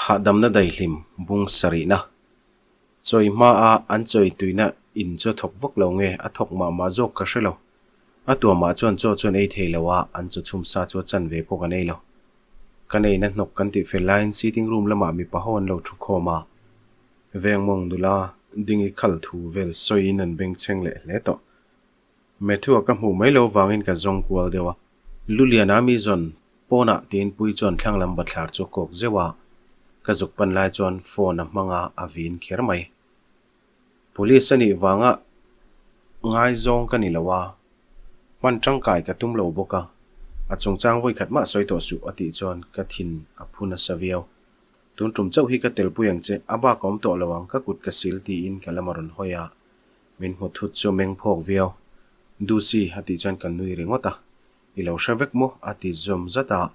Hahdamna daihlim bung sarihna. Chawi hmaa an chawi tuina in chu a thawk vak lo nge a thawk mah mah zawk ka hre lo. A tuamah chuan chaw chuan ei thei lo a, an chaw chhum sa chu a chan ve pawh kan ei lo. Kan eina hnawk kan tih fel laiin sitting room lamah mipa ho an lo thu khawm a. Vengmawng nula dingi khal thu vel sawiin an bengchheng leh hle tawh. Matthew-a ka hmuh mai lo vangin ka zawng kual deuh a. Luliana mi zawn pawnah tiin Puii chuan thlang lam bathlar chu a kawk zeuh a, ka zuk pan lai chuan phone a hmang a, a vin kher mai. Police a nih vanga ngaizawng ka ni lo a, hman tangkai ka tum lo bawk a, a chungchang vawikhat mah sawi tawh suh a tih chuan ka thin a phu nasa viau. Tun tum chauh hi ka telpui ang che, a bak a awm tawh lo ang, ka kut ka sil tiin ka lam a rawn hawi a. Min hmu thut chu meng phawk viau. Dusi a tih chuan kan nui ringawt a, I lo hre vek maw? a ti zawm zat a.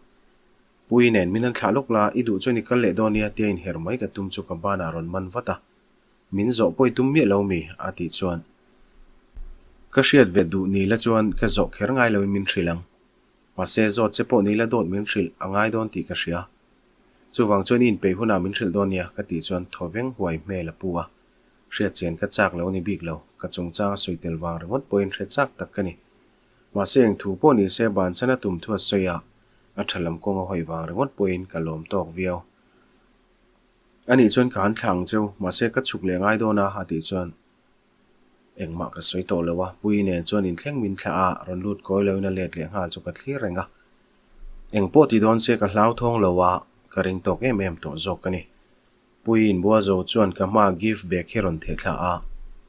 Pui nen min an thlah lawk la, i duh chuan i kal leh dawn nia tia inher mai ka tum chu ka banah rawn man vat a. Min zawh pawh i tum miah lo mi? a tih chuan ka hriat ve duh ni la chuan ka zawh kher ngai loin min hrilh ang. Mahse zawt che pawh ni la dawt min hrilh a ngai dawn tih ka hria. Chuvang chuan i inpeih hunah min hrilh dawn nia ka tih chuan thaw veng huai hmel a pu a. Hriat chian ka chak lo a ni bik lo, ka chungchang a sawi tel vang ringawt pawhin hre chak tak ka ni. Mahse eng thu pawh ni se bansan a tum thu a sawi a, a tha lam kawng a hawi vang ringawt pawhin ka lawm tawk viau. Anih chuan ka han thlah ang cheu, mahse ka chhuk leh ngai dawn a a tih chuan engmah ka sawi tawh lo a, Puii nen chuan inthleng min thlah a, rawn lut kawi loin a let leh nghal chu ka thlir reng a. Eng pawh ti dawn se ka hlauthawng lo a, ka ring tawk em em tawh zawk ka ni. Pui inbua zo chuan ka hma gift bag hi rawn theh thla a,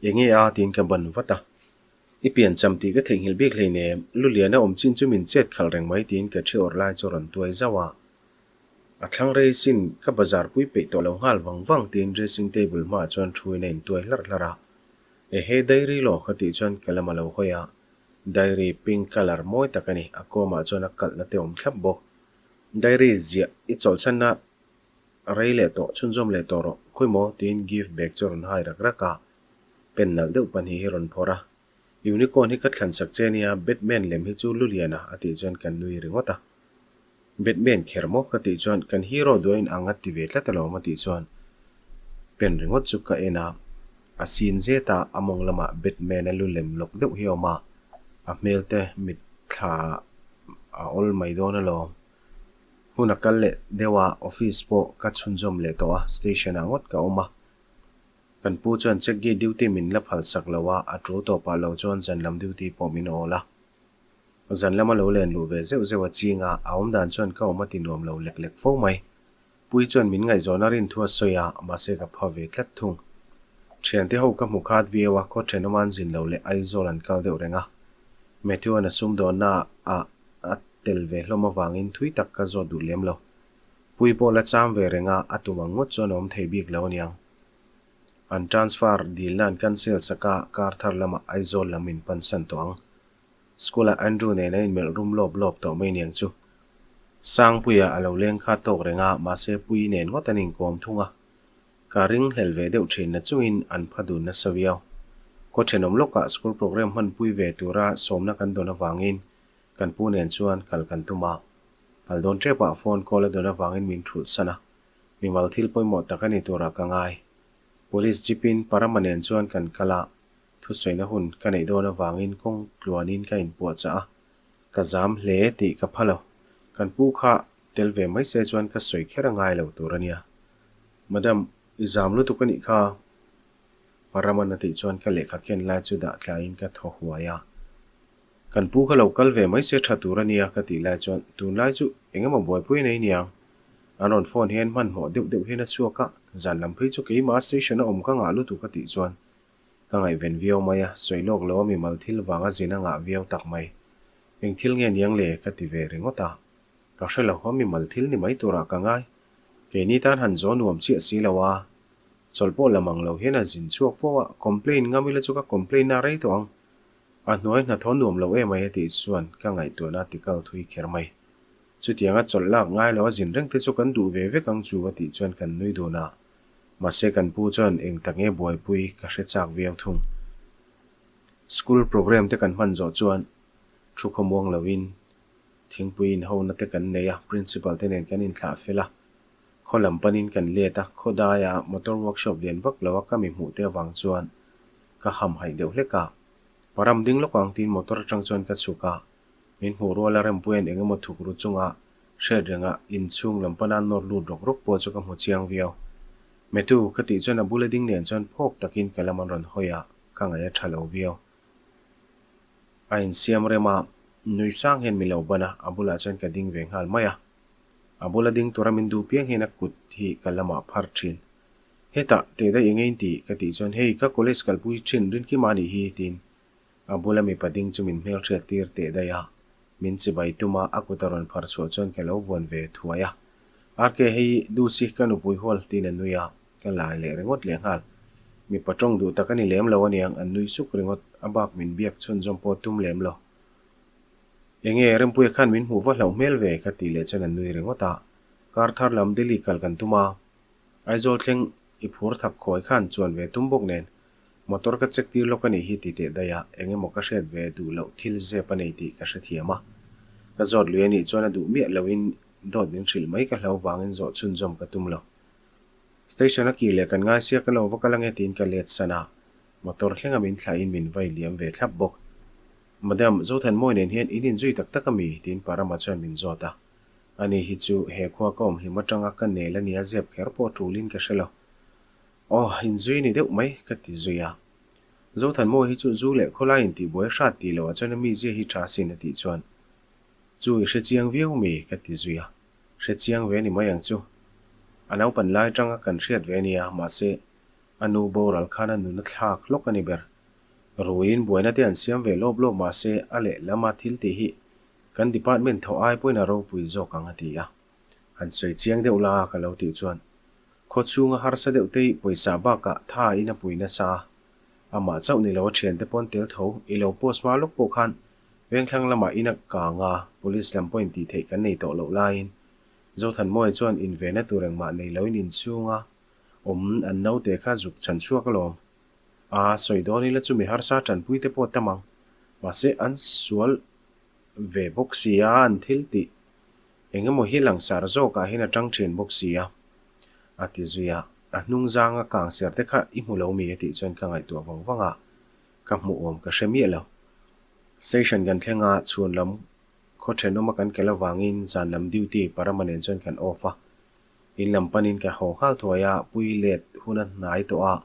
Enge a? tiin ka ban vat a. I piancham tih ka theihnghilh bik hleinem, Luliana awm chin chu min chet khalh reng mai tiin ka thi awrh lai chu rawn tuai zauh a. A thlang rei sin, ka bazar pui peih tawh lo nghal vang vang tiin dressing table hmaah chuan thuin a intuai hlarh hlarh a. Ehe diary law ka tih chuan ka lam a lo hawi a, diary pink colour mawi tak a ni, a kawmah chuan a kalhna te awm thlap bawk. Diary ziah i chawlhsanna A rei leh tawh, chhunzawm leh tawh rawh, khawi maw? tiin gift bag chu a rawn hai rak rak a, pen nalh deuh pahnih hi rawn phawrh a. Unicorn hi ka thlan sak che nia, Batman lem hi chu lu lian a, a tih chuan kan nui ringawt a. Batman kher maw? ka tih chuan kan hero duain ang a ti ve tlat alawm a tih chuan pen ringawt chu ka en a, a sin zet a, a mawng lamah Batman a lu lem lawk deuh hi a awm a, a hmel te mitthla a awl mai dawn alawm. Hun a kal leh deuh a, office pawh ka chhunzawm leh tawh a, station ah ngawt ka awm a. Kan pu chuan check gate duty min la phal sak lo a, a tul tawh pah lo chuan zan lam duty pawh min awl a. Zan lama lo len luh ve zeuh zeuh a ching a, a awm dan chuan ka awm a ti nuam lo lek lek fo mai. Pui chuan min ngaihzawn a rin thu a sawi a, mahse ka pha ve tlat thung. Thiante ho ka hmu khat viau a, khaw thenawm an zin lo leh Aizawl an kal deuh reng a. Matthew-a'n a sumdawnna ah a tel ve hlawm avangin thui tak ka zawt duh lem lo. Pui pawh la cham ve reng a, a tum ang ngawt chuan a awm thei bik lo aniang. An transfer dilna an cancel sak a, kar thar lamah Aizawl lam in pansan tawh ang. School-ah Andrew nen a inmelh rum lawp lawp tawh mai aniang chu. Sangpuia a lo leng kha tawk reng a, mahse Pui nen ngawt an inkawm thung a. Ka ringhlel ve deuh thin na chungin an pha dun nasa viau. Khaw thenawm lawkah school program hmanpui ve tura sawmna kan dawn avangin Kan pu nen chuan kal kan tum a, kal dawn tepah phone call a dawn avangin min thulh san a, mimal thil pawimawh tak a ni turah ka ngai. Police jeep in Parama nen chuan kan kal a, thusawina hun ka neih dawn avangin kawng tluanin ka inpuahchah a, ka zam hle tih ka pha lo. Kan pu kha tel ve mai se chuan ka sawi kher a ngai lo tur a nia. Madam, i zam lutuk a nih kha. Parama'n a tih chuan ka lehkha ken lai chu dah tlaiin ka thaw huai a. Kan pu kha lo kal ve mai se tha tur a nia ka tih lai chuan tunlai chu eng emaw buaipui nei niang. An rawn phone hian hmanhmawh deuh deuh hian a chhuak a, zan lam phei chu keimah station a awm ka ngah lutuk a tih chuan ka ngaihven viau mai a, sawi lawk lo a mimal thil vanga zin a ngah viau tak mai. Eng thil nge niang le ka ti ve ringawt a, ka hre lo a mimal thil ni mai turah ka ngai. Keini tan han zaw nuam chiah si lo a, chawlh pawh la mang lo hian a zin chhuak fo a, complain ngam ila chu ka complain a rei tawh ang. A hnuai hnathawh nuam lo em ai a tih chuan ka ngaihtuahna a tikal thui kher mai. Chutianga chawlh lak ngai lo a zin reng te chu kan duh ve vek ang chu a tih chuan kan nui dun a. Mahse kan pu chuan eng tak nge buaipui ka hre chak viau thung. School program te kan hman zawh chuan thu khawmuang loin thingpui inhona te kan nei a, principal te nen kan inthlah fel a. Khaw lam panin kan let a, khaw daia motor workshop lian vak lo a ka mi hmuh te avang chuan ka hamhaih deuh hlek a. Param ding lawk ang tiin motor atang chuan ka chhuk a, min hmuh ruala Rempuia'n eng emaw thuk ru chunga hriat renga inchhung lam pana nawr lut rawk rawk pawh chu ka hmu chiang viau. Metu, ka tih chuan a bula ding nen chuan phawk takin ka lam an rawn hawi a, ka ngaih a tha lo viau. A insiam rem a, nui sang hian mi lo ban a, a bulah chuan ka ding ve nghal mai a. A bula ding tura min duh piang hian a kut hi ka lamah phar thin. Hetah, teh daih eng ein tih? ka tih chuan, Hei, ka college kalpui thin Rinkima anih hi, tiin a bula mipa ding chu min hmelhriat tir teh daih a. Min chibai tum a, a kut a rawn phar chhuah chuan ka lo vuan ve thuai a. RK, hei Lucy, ka nupui hual, tiin a nui a, ka lai leh ringawt leh nghal. Mipa tawng duh tak a ni lem lo aniang, an nui suk ringawt, a bak min biak chhunzawm pawh tum lem lo. Enge, Rempuia khan min hmuh va hlauh hmel ve, ka tih leh chuan an nui ringawt a. Kar thar lam Delhi kal kan tum a, Aizawl thleng i phur thak khawi khan chuan ve tum bawk nen, motor ka check tir lawk a nih hi ti teh daih a, eng emaw ka hriat ve duh loh thil zep a nei tih ka hrethiam a. Ka zawt lui a nih chuan a duh miah loin dawt min hrilh mai ka hlau vangin zawh chhunzawm ka tum lo. Station a kir leh kan ngai sia ka lo va kal ange tiin ka let san a, motor thlenga min thlahin min vai liam ve thlap bawk. Madam, Zothanmawi nen hian in inzui tak tak a mi? tiin Parama chuan min zawt a. Ani hi chu he khua ka awm hlim atanga ka nel a nia zep kher pawh tulin ka hre lo. Aw, inzui ni deuh mai, ka ti zui a. Zothanmawi hi chu zu leh khawlai intihbuai hrat tih loh ah chuan a mizia hi tha sin a tih chuan, Chu i hre chiang viau mi? ka ti zui a. Hre chiang ve ni mai ang chu. A naupan lai atanga kan hriat ve nia, mahse a nu boral khan a nun a thlak hlawk a ni ber. Ruiin buaina te an siam ve lawp lawp mahse a lehlam a thil tih hi Kan department thawh ai pawhin a ropui zawk ang a ti a. Han sawi chiang deuh la a ka lo tih chuan khaw chhunga harsa deuh te hi pawisa bakah tha in a pui nasa a. Amah chauh ni lo a thiante pawn tel tho i lo post hma lawk pawh khan vengthlang lamah in a kang a, police lam pawhin tih theih kan nei tawh loh laiin Zothanmawia chuan invena tur engmah nei loin inchhunga awm an naute kha zuk chhan chhuak alawm. A sawi dawn ila chu mi harsa tanpui te pawh tam ang. Mahse an sual ve bawk si a, an thil tih eng emaw hi langsar zawkah hian a tang thin bawk si a, a ti zui a. A hnung zanga kang ser te kha i hmu lo mi a tih chuan ka ngaihtuah vang vang a, ka hmuh awm ka hre miah lo. Station kan thleng a, chhun lam khaw thenawma kan kel avangin zan lam duty Parama nen chuan kan off a. In lam panin ka haw nghal thuai a, pui let hun a hnai tawh a,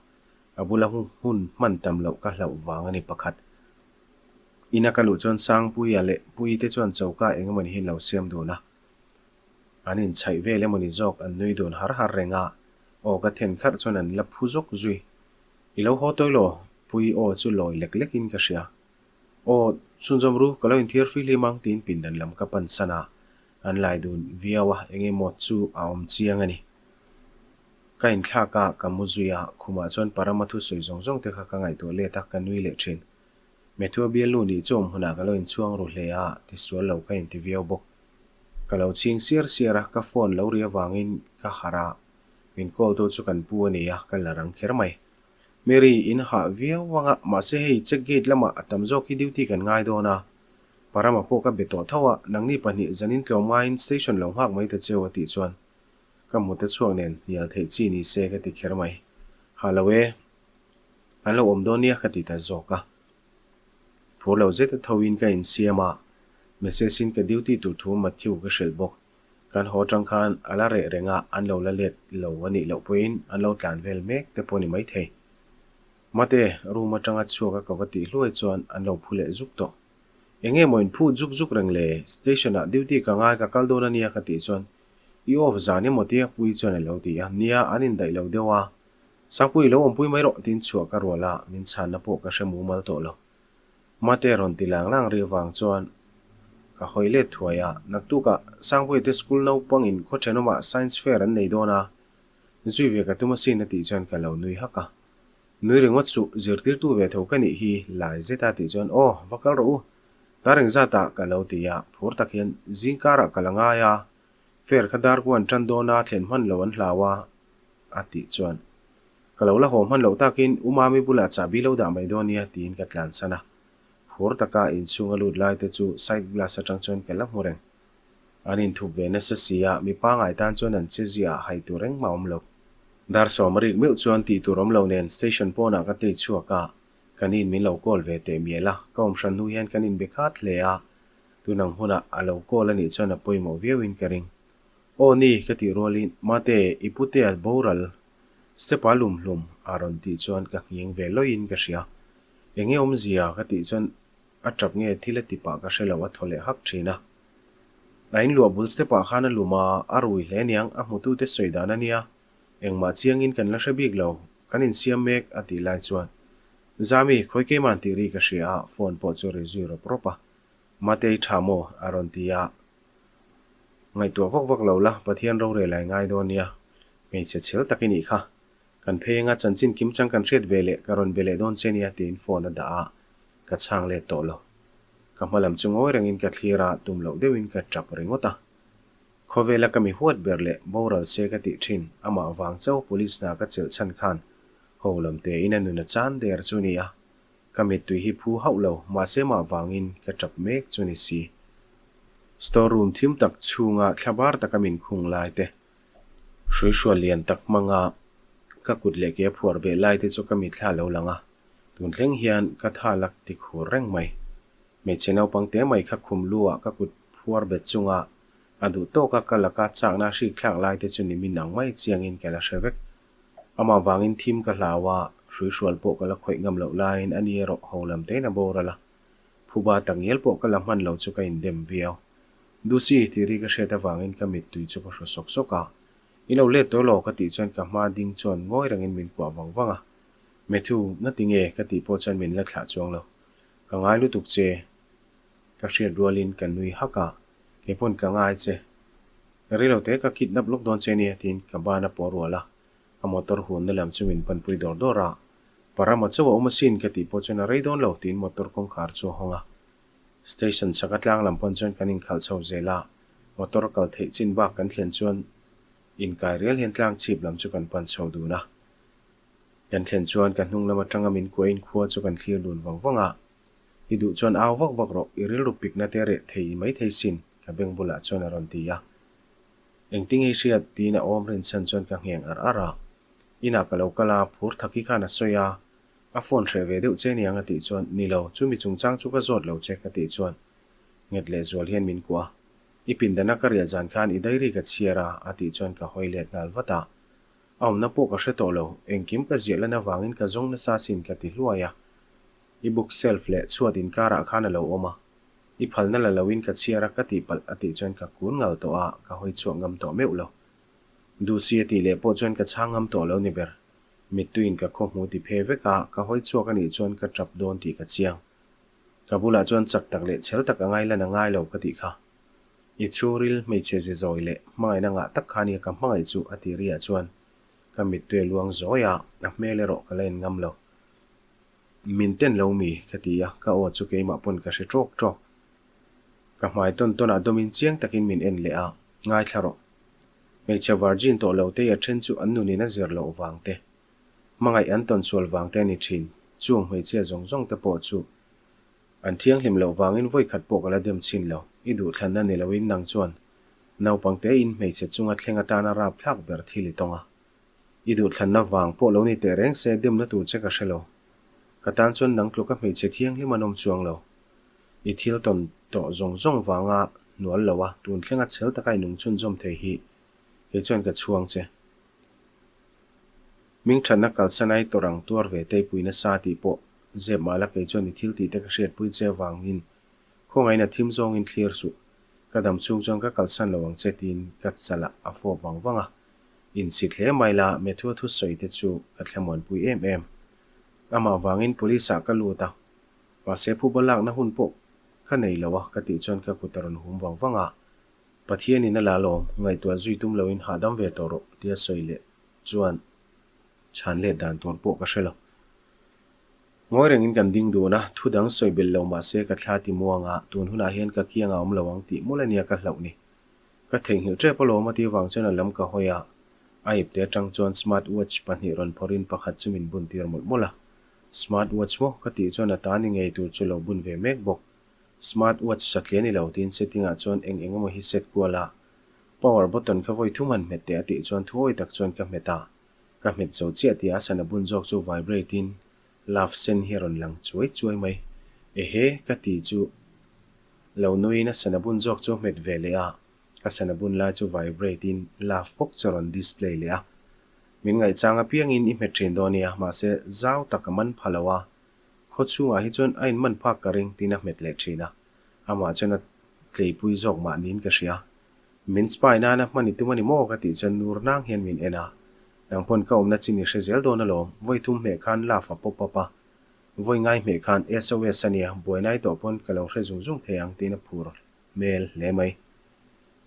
a bula hun hman tam loh ka hlauh vang a ni pakhat. Ina ka luh chuan Sangpuia leh Puii te chuan choka eng emawni hi an lo siam dun a. An inchhaih vel emawni zawk an nui dun har har reng a, aw ka then kharh chuan an la phu zawk zui. I lo haw tawi law? Puii aw chu lawi lek lekin ka hria. Aw, chhunzawm ru, ka lo inthiar fihlim ang tiin pindan lam ka pan san a, an lai dun viau a, eng emaw chu a awm chiang a ni. Ka inthlak a, ka mu zui a, khumah chuan Parama thusawi zawng zawng te kha ka ngaihtuah let a, ka nui leh thin. Methua bialnu nih chu awm hunah ka lo inchhuang ru hle a, tisual lo ka inti viau bawk. Ka lo chhing siar siar a, ka phone lo ri avangin ka harh a, min call tu chu kan pu a ni a, ka la rang kher mai. Mary, in hah viau vang a, mahse hei check gate lamah a tam zawk hi duty kan ngai dawn a, Parama pawh ka be tawh tho a, nangni pahnih zanin tlawm ngaiin station lo nghak mai ta cheu a tih chuan ka mute chhuak nen hnial theih chi ni se ka ti kher mai. Hah lo e. An lo awm dawn nia ka ti ta zawk a. Phur lo zet a tho in ka insiam a, message in ka duty tur thu Matthew ka hrilh bawk. Kan haw atang khan a la reh reng a, an lo la let lo a nih loh pawhin an lo tlan vel mek te pawh a ni maithei. Mate, room atanga chhuak a ka va tih hluai chuan an lo phu leh zuk tawh. Eng nge maw in phut zuk zuk reng le? Station ah duty ka ngai ka kal dawn a nia ka tih chuan i off zan emaw tia Puii chuan a lo ti a, nia an indaih lo deuh a, Sangpui lo awmpui mai rawh tiin chhuah ka rual a, min chhanna pawh ka hre mumal tawh lo. Mate rawn ti lang lang ri avang chuan ka hawi let thuai a, naktukah Sangpuia te school naupangin khaw thenawmah science fair an nei dawn a, zui ve ka tum asin a tih chuan ka lo nui hak a. Nui ringawt suh, zirtirtu ve tho ka nih hi lai zeta tih chuan aw, va kal rawh u, dar engzatah ka lo ti a, phur tak hian zingkarah ka la ngai a, fair kha dar kuan tan dawn a, thlen hman lo an hlau a, a tih chuan, Ka lo la haw hman loh takin U Mami bulah chahbi lo dah mai dawn nia tiin ka tlansan a. Phur taka inchhunga lut lai te chu side glass atang chuan ka la hmu reng. An inthup ve nasa si a, mi pangai tan chuan an che ziah ah hai tur engmah awm lo. Dar sawm a rik meuh chuan tih tur awm lo nen station pawnah ka tei chhuak a, ka nin min lo call ve teh mial a, ka awm hran hnu hian kan inbe khat hle a, tun ang hunah a lo call a nih chuan a pawimawh viauin ka ring. Aw ni, ka tih rualin, Mate, i putea boral step-a lum hlum a rawn tih chuan ka nghing ve lawiin ka hria. Enge awmzia? ka tih chuan a tap nge thil a ti pah ka hre lo a thaw leh hak thin a. A inluah bul step ah khan a lum a, a rui hle aniang, a hmutute sawi dan a nia, engmah chiangin kan la hre bik lo, kan insiam mek a tih lai chuan Zami, khawi keima'n tih ri ka hria a, phone pawh chu ri zui rawp rawp a. Matei tha maw? a rawn ti a. Ngaihtuah vak vak lo la, Pathian rorel ai ngai dawn nia, hmeichhe chhel tak i nih kha. Kan phei anga chanchin kim chang kan hriat ve leh ka rawn be leh dawn che nia tiin phone a dah a, ka chhang let tawh lo. Ka hma lam chu ngawi rengin ka thlir a, tum loh deuhin ka tap ringawt a. Khawvela ka mi huat ber leh boral se ka tih thin, amah vang chauh police hna ka chelh chhan khan ho lam tein a nun a chan der chu nia. Ka mittui hi phu hauh lo, mahse mah vangin ka tap mek chu ni si. Store room thim tak chhunga thlabar taka min khung lai te, Hruihrual lian tak hmanga ka kut leh ke phuar beh lai te chu ka mitthla lo lang a, tun thleng hian ka tha lak ti khur reng mai. Hmeichhe naupang te mai kha khum lu ah ka kut phuar bet chunga a duh tawka ka laka chakna hrik thlak lai te chu nimin ang mai chiangin ka la hre vek. Amah vangin thim ka hlau a, hruihrual pawh ka la khawih ngam loh laiin ani erawh ho lam tein a boral a, phuba takngial pawh ka la hman lo chu ka indem viau. Dusi, tih ri ka hriat avangin ka mittui chu ka hru sawk sawk a. I lo let tawh elaw ka tih chuan ka hma ding chuan ngawi rengin min kuah vang vang a. Matthew, ngati nge? ka tih pawh chuan min la thlah chuang lo. Ka ngai lutuk che. Ka hriat rualin ka nui hak a, kei pawn ka ngai che. Ka ri lo te, ka kidnap lawk dawn che nia tiin ka ban a pawh rual a. A motor hunna lam chu min panpui dawr dawr a. Parama chauh a awm asin ka tih pawh chuan a rei dawn lo tiin motor kawngkhar chu a hawng a. Station chaka tlang lam pawn chuan kan inkhalh chho zel a, motor kal theih chin bak kan thlen chuan inkai rial hian tlang chhip lam chu kan pan chho dun a. Kan thlen chuan ka hnung lam atanga min kuahin khua chu kan thlir dun vang vang a, I duh chuan au vak vak rawh, i rilru pikna te reh thei i mai thei sin, ka beng bulah chuan a rawn ti a. Engtin nge i hriat? tiin a awm rinchhan chuan ka ngheng ar ar a. Inah ka lo kal a, phur thaki khan a sawi a, A phone hreh ve deuh che niang a tih chuan, Ni lo, chumi chungchang chu ka zawt lo che ka tih chuan nghet leh zual hian min kuah a. I pindana ka riah zan khan i diary ka chhiar a a tih chuan ka hawi let nghal vat a. A awmna pawh ka hre tawh lo, engkim ka ziah lan avangin ka zawng nasa sin ka ti hluai a. I book shelf leh chhuat inkarah khan a lo awm a. I phalna la loin ka chhiar a ka tih palh a tih chuan ka kun ngal tawh a, ka hawi chhuak ngam tawh meuh lo. Duhsi a tih leh pawh chuan ka chhang ngam tawh lo ni ber. Mittuiin ka khaw hmu ti phe vek a, ka hawi chhuak a nih chuan ka tap dawn tih ka chiang. Ka bulah chuan chak tak leh chhel tak a ngai lan a ngai lo ka tih kha. I chhungril hmeichhe ze zawi leh hmangaihna ngah tak kha nia ka hmangaih chu a ti riah chuan ka mittui a luang zawi a, a hmel erawh ka la en ngam lo. Min ten lo mi? ka ti a, ka aw chu keimah pawn ka hre tawk tawk. Ka hmai tawn tawnah dawmin chiang takin min en leh a, ngaithla rawh. Hmeichhe virgin tawh lo te a then chu an nunin a zir loh vang te, hmangaih an tawn sual vang te a ni thin. Chung hmeichhia zawng zawng te pawh chu an thianghlim loh vangin vawi khat pawh ka la dem chhin lo. I duhthlanna ni loin nang chuan naupang te in hmeichhe chunga thleng atana rapthlak ber thil i tawng a. I duhthlanna vang pawh lo ni teh reng se demna tur che ka hre lo. Ka tan chuan nang tluka hmeichhe thianghlim an awm chuang lo. I thil tawn tawh zawng zawng vanga hnual lo a, tun thlenga chhel taka i nung chhunzawm thei hi kei chuan ka chhuang che. Hming thatna kalsan ai tawrh ang tuar ve teipui nasa tih pawh zep mah la kei chuan i thil tih te ka hriatpui che avangin khawngaihna thim zawngin thlir suh. Ka dam chhung chuan ka kalsan lo ang che tiin ka chalah a fawp vang vang a. Insit hle mai la, Methua thusawi te chu ka thlamuanpui em em. Amah vangin police ah ka lut a. Mahse phuba lakna hun pawh ka nei lo a ka tih chuan ka kut a rawn hum vang vang a. Pathianin a la lawm, ngaihtuah zui tum loin hahdam ve tawh rawh tia sawi leh chuan chhan let dan tur pawh ka hre lo. Ngawi rengin kan ding dun a, thu dang sawi belh lo mahse ka thla ti muang a, tun hunah hian ka kiang a awm lo ang tih mawlh ania ka hlauh ni. Ka theihnghilh tep alawm a tih vang chuan a lam ka hawi a, a ipte atang chuan smart watch pahnih rawn phawrhin pakhat chu min bun tir mawlh mawlh a. Smart watch maw? Ka tih chuan a ta ni ngei tur chu lo bun ve mek bawk. Smart watch satliah a ni lo tiin setting ah chuan eng eng emaw hi set kual a. Power button kha vawi thum han hmet teh a tih chuan thuawi tak chuan ka hmet a. Ka hmet zo chiah tih a sana bun zawk chu vibrate in love sen hi a rawn lang chuai chuai mai. Ehe ka ti chu lo nuiin a sana bun zawk chu a hmet ve leh a. Ka sana bun lai chu vibrate in love bawk chu a rawn display leh a. Min ngaihchang apiangin i hmet thin dawn nia, mahse zau tak a man pha lo a. Khaw chhungah hi chuan a inman phak ka ring tiin a hmet leh thin a. Amah chuan a tleipui zawk mah niin ka hria. Min spy nana hman i tum a ni maw ka tih chuan nur nang hian min en a. Nang pawn ka awmna chin i hre zel dawn alawm, vawi thum hmeh khan love a pop up a. Vawi ngai hmeh khan SOS a nia, buainai tawh pawn ka lo hre zung zung thei ang tiin a phur hmel hle mai.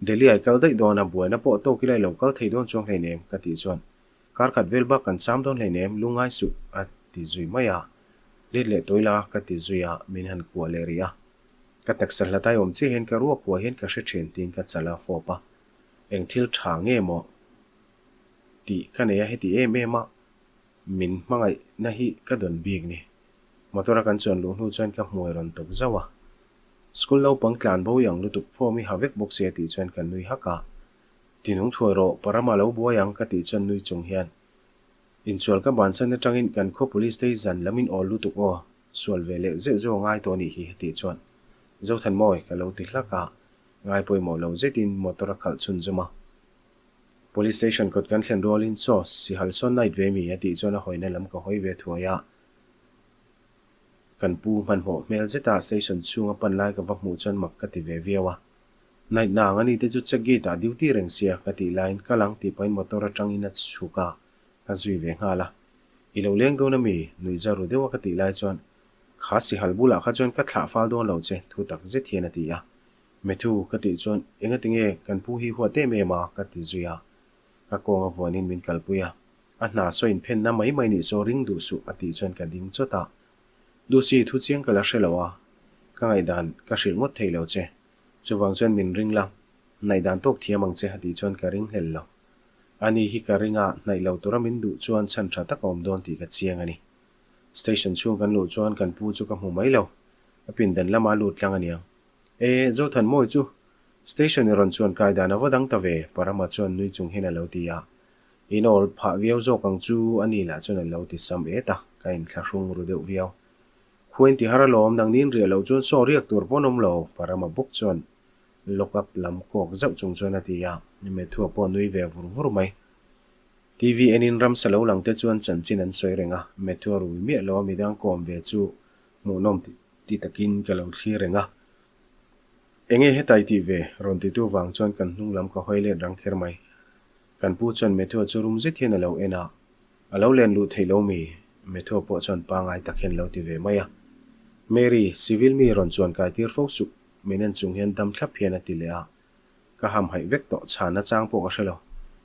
Delhi ah i kal daih dawn a, buaina pawh tawk ila i lo kal thei dawn chuang hleinem ka tih chuan kar khat vel bak kan cham dawn hleinem lungngai suh a ti zui mai a. Let leh tawi la ka ti zui a, min han kuah leh rih a. Ka taksa hlatai awm chiah hian ka ruak huai hian ka hre thin tiin ka chal a fawp a. Eng thil tha nge maw tih ka nei a heti em em a, min hmangaihna hi ka dawn bik ni. Motor a kan chuan luh hnu chuan ka hmuai rawn tawk zauh a. School naupang tlan bo i ang lutuk form i ha vek bawk sia tih chuan kan nui hak a. Tinung thuai rawh, Parama lo buai ang ka tih chuan nui chung hian Insual ka bansan atangin kan khaw police te hi zan lam in awl lutuk aw, sual ve leh zeuh zeuh a ngai tawh a nih hi tih chuan Zothanmawi ka lo ti hlak a, ngai pawimawh lo zetin motor a khalh chhunzawm a. Police station kawt kan thlen rualin Chaw, sihal sawn night ve mi a tih chuan a hawina lam ka hawi ve thuai a. Kan pu hmanhmawh hmel zeta station chhunga pan lai ka va hmuh chuan mak ka ti ve viau a. Night na ang ani te chu check gate ah duty reng sia ka tih laiin kal ang tih pahin motor atangin a chhuk a, ka zui ve nghal a. I lo leng dawn ami? Nuihza ru deuha ka tih lai chuan Kha sihal bulah kha chuan ka thlah fal dawn lo che thu tak zet hian a ti a. Matthew ka tih chuan engati nge kan pu hi huat em em a ka ti zui a. Ka kawng a vuanin min kalpui a. A hna saw inphenna mai mai nih saw ring duh suh a tih chuan ka ding chawt a. Lucy thu chiang ka la hre lo a, ka ngaihdan ka hrilh ngawt thei lo che. Chuvang chuan min ring la, hnaihdan tawk thiam ang che a tih chuan ka ring hlel lo. Ani hi ka ring a, hnaih lo tura min duh chuan chhan tha tak a awm dawn tih ka chiang a ni. Station chhung kan luh chuan kan pu chu ka hmu mai lo, a pindan lama lut tlang a niang. E, Zothanmawi chu Station i rawn chuan kai dan a va dang ta ve, Parama chuan nui chung hian a lo ti a. In awl phah viau zawk ang chu a ni lah chuan a lo ti sam et a, ka inthlahrung ru deuh viau. Khua in ti har alawm, nangni in riah loh chuan saw riak tur pawn awm lo, Parama bawk chuan lock up lam kawk zauh chung chuan a ti a, Methua pawh nui ve vur vur mai. TV enin ramsa lo lang te chuan chanchin an sawi reng a, Methua rui miah lo a midang kawm ve chu hmuhnawm ti takin ka lo thlir reng a. Enge hetai tih ve? rawn titu vang chuan kan hnung lam ka hawi let rang kher mai. Kan pu chuan Methua chu rum zet hian a lo en a, A lo len luh theih lo mi? Methua pawh chuan pangai tak hian lo ti ve mai a. Mary, civil mi rawn chuan kai tir fo suh, min en chung hian dam thlap hian a ti leh a. Ka hamhaih vek tawh, chhanna chang pawh ka hre lo.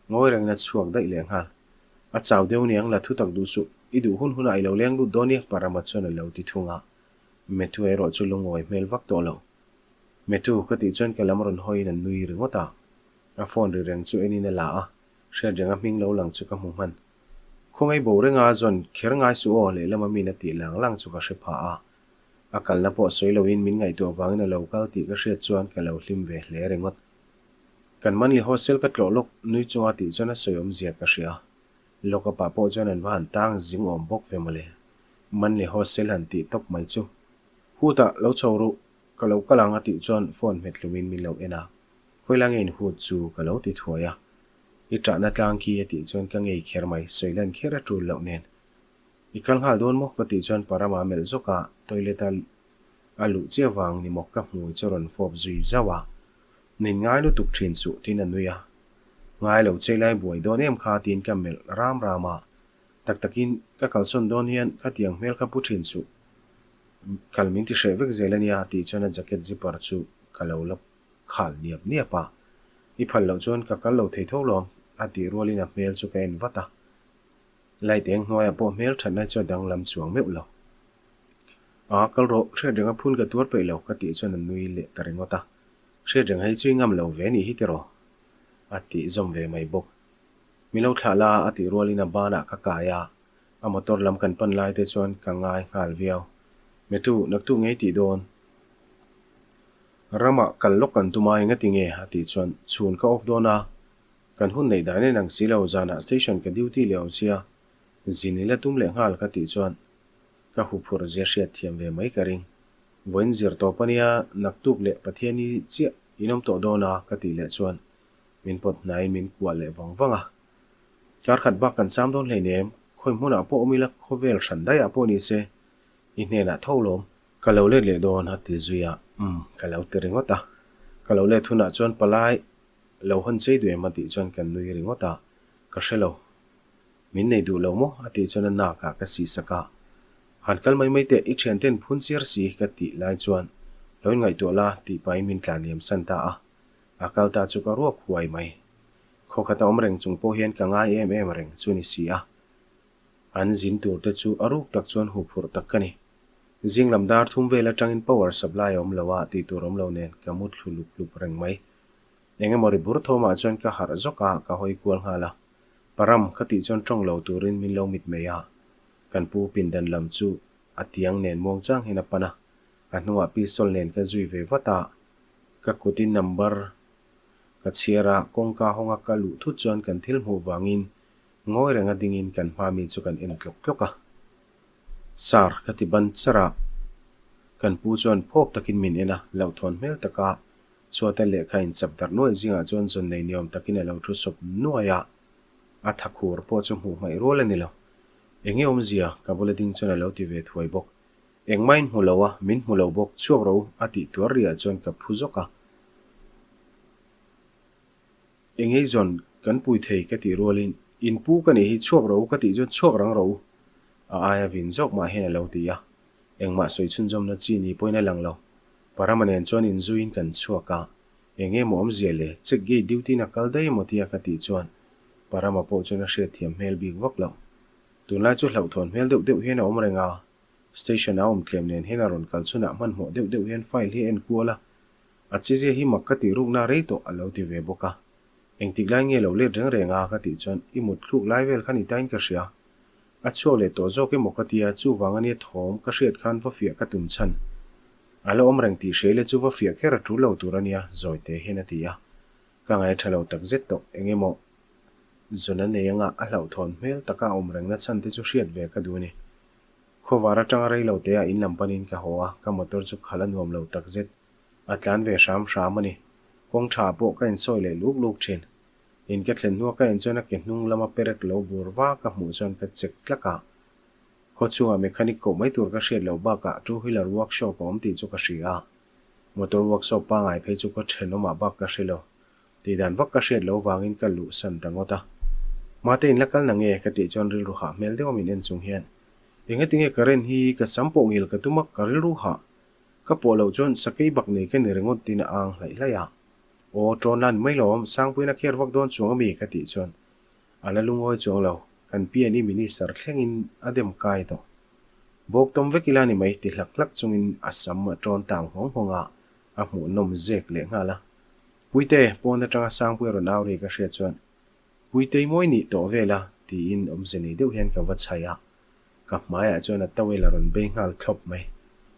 Ngawi rengin a chhuak daih leh nghal. A chau deuh niang, la thu tak duh suh. I duh hun hunah i lo leng lut dawn nia, Parama chuan a lo ti thung a. Methua erawh chu lungawi hmel vak tawh lo. Methu, ka tih chuan ka lam rawn hawiin a nui ringawt a. A phone ri reng chu enin a la a, hriat renga hming lo lang chu ka hmu hman. Khawngaih bo renga zawn kher ngai suh aw lehlama min a tih lang lang chu ka hre pha a. A kalna pawh sawi loin min ngaihtuah vangin a lo kal tih ka hriat chuan ka lo hlim ve hle ringawt. Kan Manly Hostel ka tlawh lawk nui chunga tih chuan a sawi awmzia ka hria. Lock up ah pawh chuan an va han tang zing awm bawk ve mawle. Manly Hostel han tih tawp mai chu. Hutah lo chho ruh, ka lo kal ang a tih chuan phone hmet hlumin min lo en a. Khawila nge in hut chu ka lo ti thuai a, i ṭahna tlang khi a tih chuan ka ngei kher mai, sawi lan kher a ṭul loh nen. I kal nghal dawn maw? ka tih chuan Parama melh zawk a, toilet a a luh chiah vang ni maw ka hmui chu rawn fawp zui zauh a, Nin ngai lutuk ṭhin suh tiin a nui a, Ngai lo che lai buai dawn em kha tiin ka melh ram ram a, tak takin ka kalsawn dawn hian khatiang hmel kha pu ṭhin suh, kal min ti hreh vek zel a nia tih chuan a jacket zipper chu ka lo la Khal niap niap a, I phal loh chuan ka kal lo thei tho lawm, a tih rualin a hmel chu ka en vat a. Light eng hnuaiah pawh hmel thatna chu a danglam chuang meuh lo. A, kal rawh, hriat renga phun ka tuar peih lo, ka tih chuan a nui leh ta ringawt a. Hriat reng hei chu i ngam lo ve nih hi tiraw? A tih zawm ve mai bawk. Mi lo thlah la, a tih rualin a banah ka kai a, a motor lam kan pan lai te chuan ka ngai nghal viau. Methu, naktuk ngei tih dawn. Ramah kal lawk kan tum a, engati nge? a tih chuan chhun ka off dawn a, kan hun neih dan en ang si lo, zanah station ka duty leh awm sia, zin ila tum leh nghal ka tih chuan ka huphurh zia hriat thiam ve mai ka ring. Vawiin zir tawp a nia, naktuk leh Pathiani chiah in awm tawh dawn a ka tih leh chuan min pawt hnaiin min kuah leh vang vang a. Kar khat bak kan cham dawn hleinem, khawi hmunah pawh awm ila khawvel hran daihah pawh ni se, i hnenah tho lawm. Ka lo let leh dawn a ti zui a, umm ka lo ti ringawt a. Ka lo let hunah chuan palai lo hawn chei duh em a tih chuan kan nui ringawt a, ka hre lo. Min nei duh lo maw? a tih chuan a nakah ka sihsak a. Han kal mai mai teh, i thianten phun chiar si ka tih lai chuan lo inngaihtuah la tih pahin min tlan liam san ta a. A kal ta chu ka ruak huai mai. Khaw khat a awm reng chung pawh hian ka ngai em em reng chu ni si a. An zin tur te chu a ruk tak chuan huphurh tak ka ni. Zing lam dar thum vel atangin power supply a awm lo a tih tur awm lo nen ka mu thlu lup lup reng mai. Eng emaw ri bur thawmah chuan ka harh zawk a, ka hawi kual nghal a. Param ka tih chuan tawng lo turin min lo mit mai a. Kan pu pindan lam chu a tiang nen muang chang hian a pan a. A hnungah pistol nen ka zui ve vat a. Ka kutin number ka chhiar a, kawngka hawnga ka luh thut chuan kan thil hmuh vangin ngawi renga dingin kan hma mi chu kan en tlawk tlawk a. Sir, ka ti ban char a, kan pu chuan phawk takin min en a, hlauhthawn hmel taka chhuata lehkha inchap darh nuaih zingah chuan zawn nei niawm takin a lo thu sawp nuai a, a tha khur pawh chu hmuh hmaih rual a ni lo. Enge awmzia? ka bula ding chuan a lo ti ve thuai bawk. Engmah in hmu lo a, min hmu lo bawk, chhuak ro a tih tuar riah chuan ka phu zawk a. Engei zawn kan pui thei ka tih rualin, In pu ka nih hi chhuak ro ka tih chuan chhuak rang ro a aia vin zawk mah hian a lo ti a. Engmah sawi chhunzawmna chi ni pawhin a lang lo. Parama nen chuan inzuiin kan chhuak a, Enge maw awmzia le, check gate duty in a kal daih emaw tia ka tih chuan Parama pawh chuan a hriatthiam hmel bik vak lo. Tunlai chu hlauhthawn hmel deuh deuh hian a awm reng a. Station a awm tlem nen hian a rawn kal chhunah hmanhmawh deuh deuh hian file hi a en kual a, a chizia hi mak ka tih rukna rei tawh a lo ti ve bawk a. Engtik lai nge lo let reng reng a ka tih chuan i mut thluk lai vel kha ni tain ka hria. A chhuak leh tawh zawk emaw ka tia chuvang ania thawm ka hriat khan va fiah ka tum chhan. A la awm reng tih hria ila chu va fiah kher a tul lo tur ania zawi te hian a ti a. Ka ngaih a tha lo tak zet tawh eng emaw zawn a nei anga a hlauhthawn hmel taka a awm rengna chhan te chu hriat ve ka duh a ni. Khawvar atanga rei lo te ah in lam panin ka haw a, ka motor chu khalh a nuam lo tak zet. A tlan ve hram hram a ni. Kawng tha pawh ka insawi leh luk luk thin. In ka thlen hnua ka en chuan a ke hnung lama perek lo bur va ka hmuh chuan ka check tlak a. Khaw chhungah mechanic koh mai tur ka hriat loh bakah two wheeler workshop a awm tih chu ka hria a. Motor workshop pangai phei chu ka thenawmah bak ka hre lo. Tih dan vak ka hriat loh vangin ka luh san ta ngawt a. Mate in la kal na nge? ka tih chuan rilru hah hmel deuh a min en chung hian, Engati nge current hi ka sam pawh ngil ka tum a, ka rilru hah. Ka pawh loh chuan sakei bak nei ka ni ringawt tiin a ang hlaih hlaih a. Aw, ṭawn la ni mai lawm, Sangpuiin a kher vak dawn chuang ami? ka tih chuan a la lungawi chuang lo, kan PNE Minister thlengin a dem kai tawh. Bawk tawm vek ila ni mai ti hlak hlak chungin a sam a ṭawn tang nghawng nghawng a, a hmuhnawm zek leh nghal a. Puite, pawn atanga Sangpuia rawn au ri ka hriat chuan, Puitei mawi nih tawh vel a, tiin awmze nei deuh hian ka va chhaih a. Ka hmaiah chuan a towel a rawn bei nghal thlawp mai.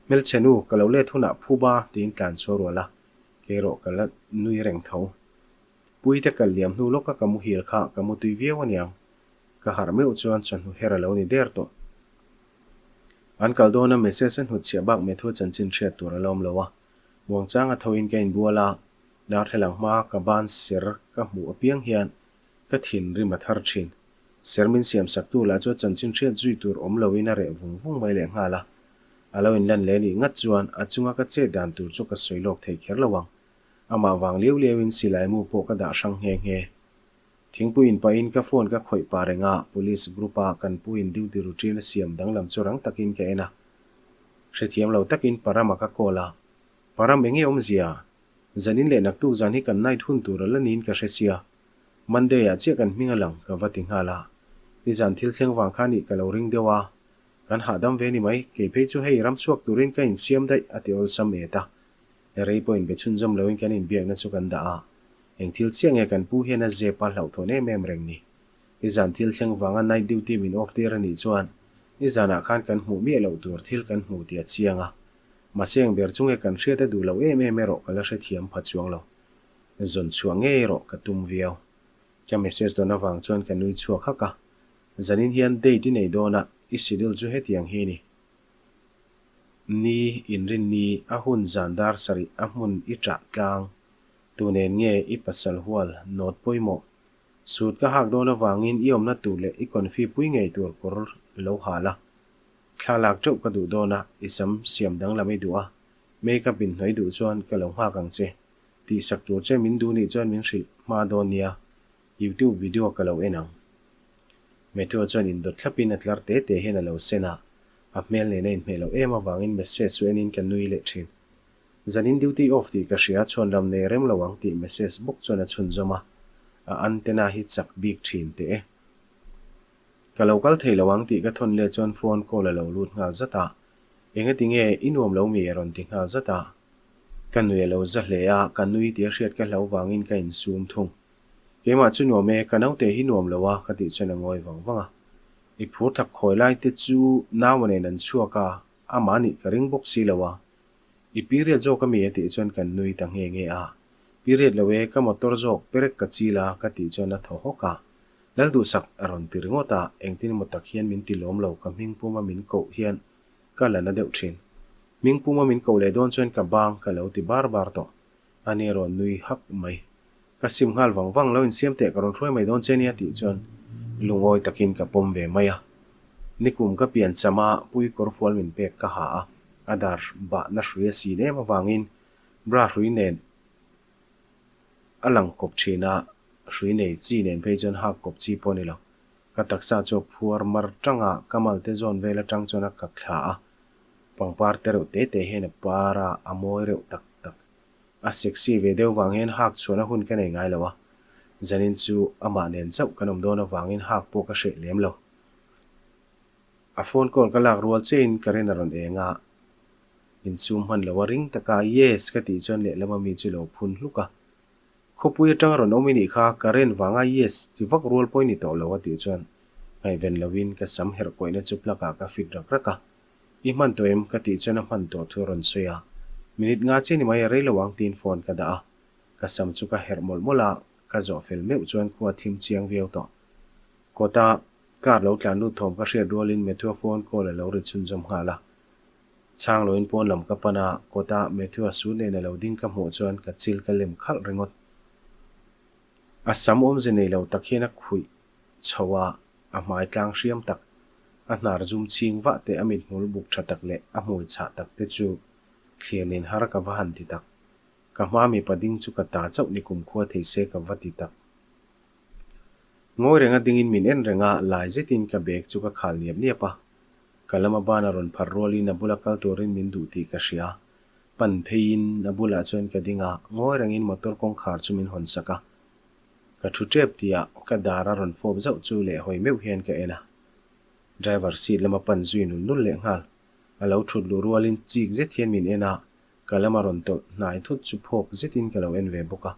Hmelchhe nu, ka lo let hunah phu ba, tiin tlan chhuah rual a, kei erawh ka la nui reng tho. Puite kal liam hnu lawka ka muhil kha ka mutui viau aniang. Ka harh meuh chuan chawhnu her a lo ni der tawh. An kal dawna message a hnutchhiah bak Methua chanchin hriat tur a la awm lo a. Muangchanga thoin ka inbual a, darthlalang hma ka ban ser ka hmuh apiang hian ka thinrim a thar thin. Ser min siam saktu lah chu a chanchin hriat zui tur awm loin a reh vung vung mai leh nghal a. A lo inlan leh nih ngat chuan a chunga ka chet dan tur chu ka sawi lawk thei kher lo ang. Amah vang liau liauin silai mu pawh ka dah hrang nghe nghe. Thingpui in pahin ka phone ka khawih pah reng a, police group a kan pu in duty routine a siam danglam chu rang takin ka en a. Hrethiam lo takin Parama ka call a, Param enge awmzia? Zanin leh naktuk zan hi kan night hun tur a la niin ka hre sia. Monday ah chiah kan hming a lang ka va ti nghal a. Nizan thil thleng vang kha nih ka lo ring deuh a, kan hahdam ve ni mai, kei phei chu hei ram chhuak turin ka insiam daih a ti awlsam et a. Rei pawh inbe chhunzawm loin kan inbiakna chu kan dah a. Eng thil chiah nge kan pu hian a zep a hlauhthawn em em reng ni. Nizan thil thleng vanga night duty min off tir a nih chuan nizanah khan kan hmuh miah loh tur thil kan hmu tih a chiang a. Mahse eng ber chu nge kan hriat a duh loh em em erawh ka la hrethiam pha chuang lo. Zawn chhuah ngei erawh ka tum viau. Ka message dawn avang chuan ka nui chhuak hak a. Zanin hian date i nei dawn a, i schedule chu hetiang hi ni. Ni, inrinni, a hun zan dar sarih a hmun i ṭah tlang. Tu nen nge i pasal hual nawt pawimawh? Suit ka hak dawn avangin i awmna tur leh i confi pui ngei tur kawr lo hal a. Thla lak teuh ka duh dawn a, i sam siam danglam i duh a, make-up inhnawih duh chuan ka lo nghak ang che. Tihsak tur che min duh nih chuan min hrilh hma dawn nia, YouTube video ka lo en ang. Matthew chuan indawt thlapin a tlar te te hian a lo sen a, a hmel nen a inhmeh loh em avangin message chu enin ka nui leh thin. Zanin duty off tih ka hria, chhuan ram nei rem lo ang tih message bawk chuan a chhunzawm a, a antenna hi chak bik thin teh e. Ka lo kal thei lo ang tih ka thawn leh chuan phone call a lo lut nghal zat a, Engati nge i nuam lo mi a rawn ti nghal zat a. Ka nui a lo za hle a, ka nui tih a hriat ka hlau vangin ka insum thung. Keimah chu nuam e, ka naute hi nuam lo a ka tih chuan a ngawi vang vang a. I phur thak khawi lai te chu naua nen an chhuak a, amah nih ka ring bawk si lo a. I period zawk ami a tih chuan kan nui ta nghe nghe a. Period lo e, ka motor zawk perek ka chil a ka tih chuan a thaw hawk a. Lalduhsak a rawn ti ringawt a, engtin emaw tak hian min ti lawm lo, ka hming puma min koh hian ka la na deuh thin. Hming puma min koh leh dawn chuan ka bang ka lo ti bar bar tawh. Ani a rawn nui hak mai. Ka sim nghal vang vang, lo insiam teh ka rawn hruai mai dawn che nia tih chuan lungawi takin ka pawm ve mai a. Nikum ka pian cham a, pui kawrfual min pek ka ha a, a dar bahna hrui a sin em avangin bra hrui nen a lang kawp thin a, hrui nei chi nen phei chuan hak kawp chi pawh a ni lo. Ka taksa chu a phuar mar tang a, ka malte zawn vel atang chuan a kak thla a, pangpar te reuh te te hian a par a, a mawi reuh tak tak. A sexy ve deuh vang hian hak chhuahna hun ka nei ngai lo a, zanin chu amah nen chauh kan awm dawn avangin hak pawh ka hreh lem lo. A phone call ka lak rual chiahin current a rawn eng a, insum hman lo a ring tak a, Yes ka tih chuan lehlama mi chu lo phun hluk a. Khawpui atanga rawn awm i nih kha, current vanga yes ti vak rual pawh i ni tawh lo a tih chuan ngaihven lovin ka sam herh kawihna chu plug ah ka fit rak rak a. I hman tawh em? Ka tih chuan a hman tawh thu a rawn sawi a. Minute nga chiah ni mai a rei lo ang tiin phone ka dah a. Ka sam chu ka herh mawlh mawlh a, ka zawh fel meuh chuan khua thim chiang viau tawh. Kawta car lo tlan lut thawm ka hriat rualin Matthew-a phone call a lo ri chhunzawm nghal a. Chhang loin pawn lam ka pan a, kawta Matthew-a su nen a lo ding ka hmuh chuan ka chil ka lem khalh ringawt. A sam awmze nei lo tak hian a khuih chho a, a hmai tlang hriam tak, a hnar zum chhing vah te, a mithmul buk tha tak leh a hmui chhah tak te chu thlir nen har ka va han ti tak. Ka hma mipa ding chu ka ta chauh ni kumkhua thei se ka va ti tak. Ngawi renga dingin min en reng a, lai zetin ka bag chu ka khal niap niap a. Ka lama ban a rawn pharh rualin a bula kal turin min duh tih ka hria. Pan pheiin a bulah chuan ka ding a, ngawi rengin motor kawngkhar chu min hawn sak a. Ka thu tep tihah ka dar a rawn fawp zauh chu leh hawi meuh hian ka en a. Driver seat lama pan zui nul nul leh nghal. A lo thut luh rualin chik zet hian min en a, ka lama rawn tawlh hnai thut chu phawk zetin ka lo en ve bawk a.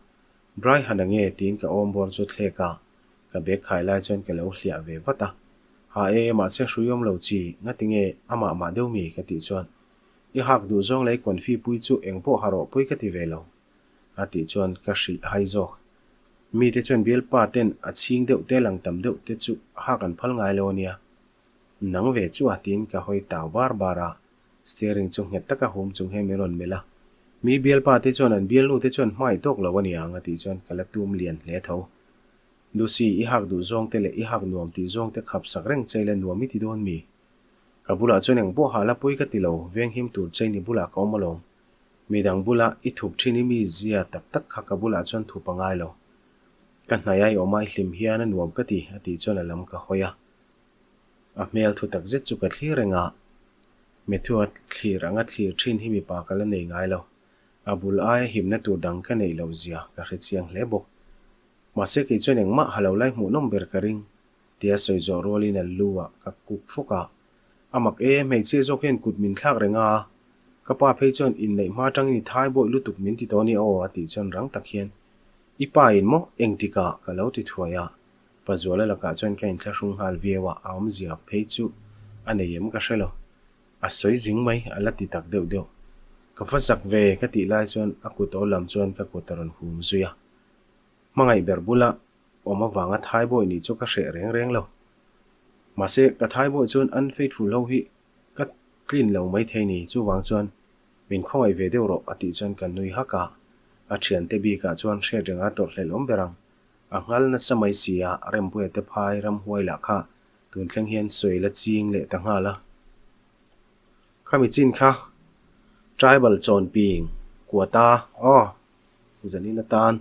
Braihan a nge tiin ka awm bawr chu thlek a, ka bag khai lai chuan ka lo hliah ve vat a. Ha e, mahse hrui awm lo chi, ngati nge amah mah deuh mi ka tih chuan i hak duh zawng lei confi pui chu eng pawh ha rawh pui ka ti ve lo. A tih chuan ka hrilh hai zawk. Mite chuan bialpa ten a chhing deuh te lang tam deuh te chu hak an phal ngai lo ania. Nang ve chu a tiin ka hawi tau bar bar a, steering chu nghet taka hum chung hian min rawn melh a. Mi bialpa te chuan an bialnu te chuan hmai tawk lo aniang a tih chuan ka la tum lian hle tho. Lucy, i hak duh zawng te leh i hak nuam tih zawng te khap sak reng che ila nuam i ti dawn mi? Ka bulah chuan eng pawh ha la pawi ka ti lo, venghim tur che ni bulah ka awm alawm. Midang bula i thup thin i mi zia tak tak kha ka bulah chuan thup a ngai lo. Ka hnai a i awm a i hlim hian a nuam ka ti, a tih chuan a lam ka hawi a. A hmel thu tak zet chu ka thlir reng a, Matthew-a thlir anga thlir thin hi mipa ka la nei ngai lo. A bul aia himna tur dang ka neih loh zia ka hre chiang hle bawk. Mahse kei chuan engmah ha lo lai hmuhnawm ber ka ring, tia sawi zawh rualin a lu ah ka kuk fawk a. A mak e, hmeichhia zawk hian kut min thlak reng a, ka pa phei chuan inneih hma atangin i thai bawih lutuk min ti tawh a nia aw a tih chuan rang tak hian I pa in maw engtik ah ka lo ti thuai a, Pazuala lakah chuan ka inthlahrung nghal viau a, a awmzia phei chu a nei em ka hre lo. A sawi zing mai a la ti tak deuh deuh. Ka va zak ve ka tih lai chuan a kut awl lam chuan ka kut a rawn hum zui a. Hmangaih ber bula awm avanga Thaibawi nih chu ka hreh reng reng lo. Mahse, ka Thaibawi chuan unfaithful ho hi ka tlin lo maithei ni, chuvang chuan min khawngaih ve deuh rawh a tih chuan ka nui hak a. A thiante bikah chuan hriat renga tawrhhlelh awm ber ang. A nghal nasa mai si a, Rempuia te phai ramhuai lah kha tun thleng hian sawi la ching leh ta nghal a. Khami chin kha tribal chawnping kuata aw zanin atan.